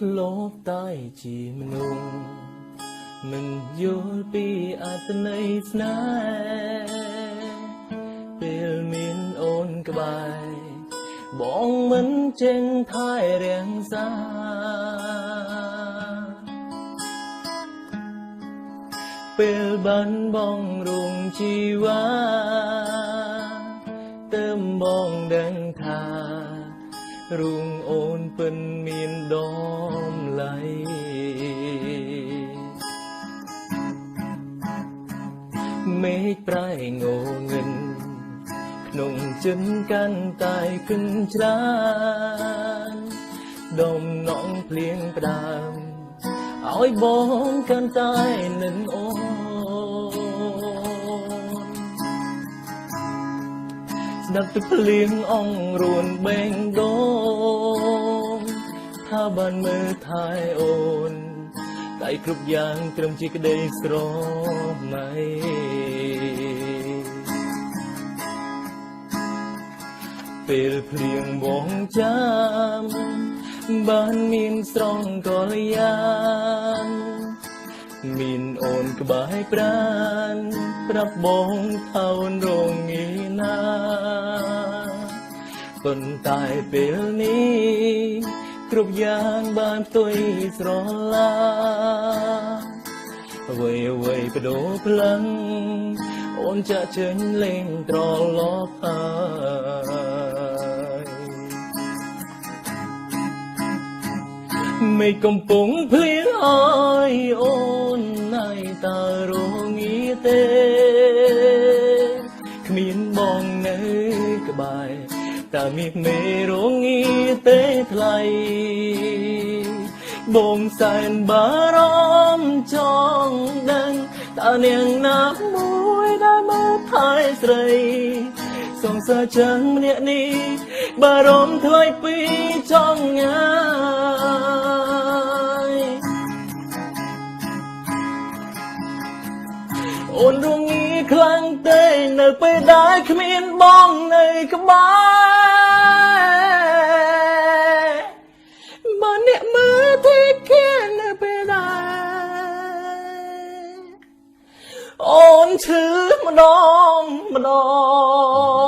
ធ្លាប់តែជាមនុស្សមិនយល់ពីអត្ថន័យស្នេហ៍ពេលមានអូនក្បែរបងមិនចេញថែរាំងសាពេលបានបងរុងជីវ៉ាទើមបងដឹងថារូងអូនពិនមានដំឡៃមេឃប្រែងងឹនក្នុងចិនកាន់តែគិនច្រើនដុំនងភ្លៀងផ្ដើមឲ្យបងកាន់តែនឹងអូនស្ដាប់ទឹកភ្លៀងអងរួនបេងដូងថាបានមើលថែអូនតែគ្រប់យ៉ាងត្រឹមជាក្តីស្រមៃពេលភ្លៀងបងចាំបានមានស្រងកល្យានមានអូនក្បែរប្រានប្រាប់បងថាអូនរងាណាប៉ុន្តែពេលនេះគ្រប់យ៉ាងបានផ្ទុយស្រឡាអ្វីអ្វីបដូរផ្លឹងអូនចាក់ចេញលេងត្រឡប់ហើយមេឃកំពុងភ្លៀងអើយអូនណៃតើរងាទេគ្មានបងនៅក្បែរតើមានមេរងាទេថ្លៃបងសែនបារម្ភចង់ដឹងតើនាងណាមួយដែលមើលថែស្រីសង្សារចឹងម្នាក់នេះបារម្ភថ្លៃពីចង់ញ៉ាយអូនរងាខ្លាំងទេនៅពេលដែលគ្មានបងនៅក្បែរបើអ្នកមើលទីគៀនៅពេលដែលអូនឈឺម្ដងម្ដង។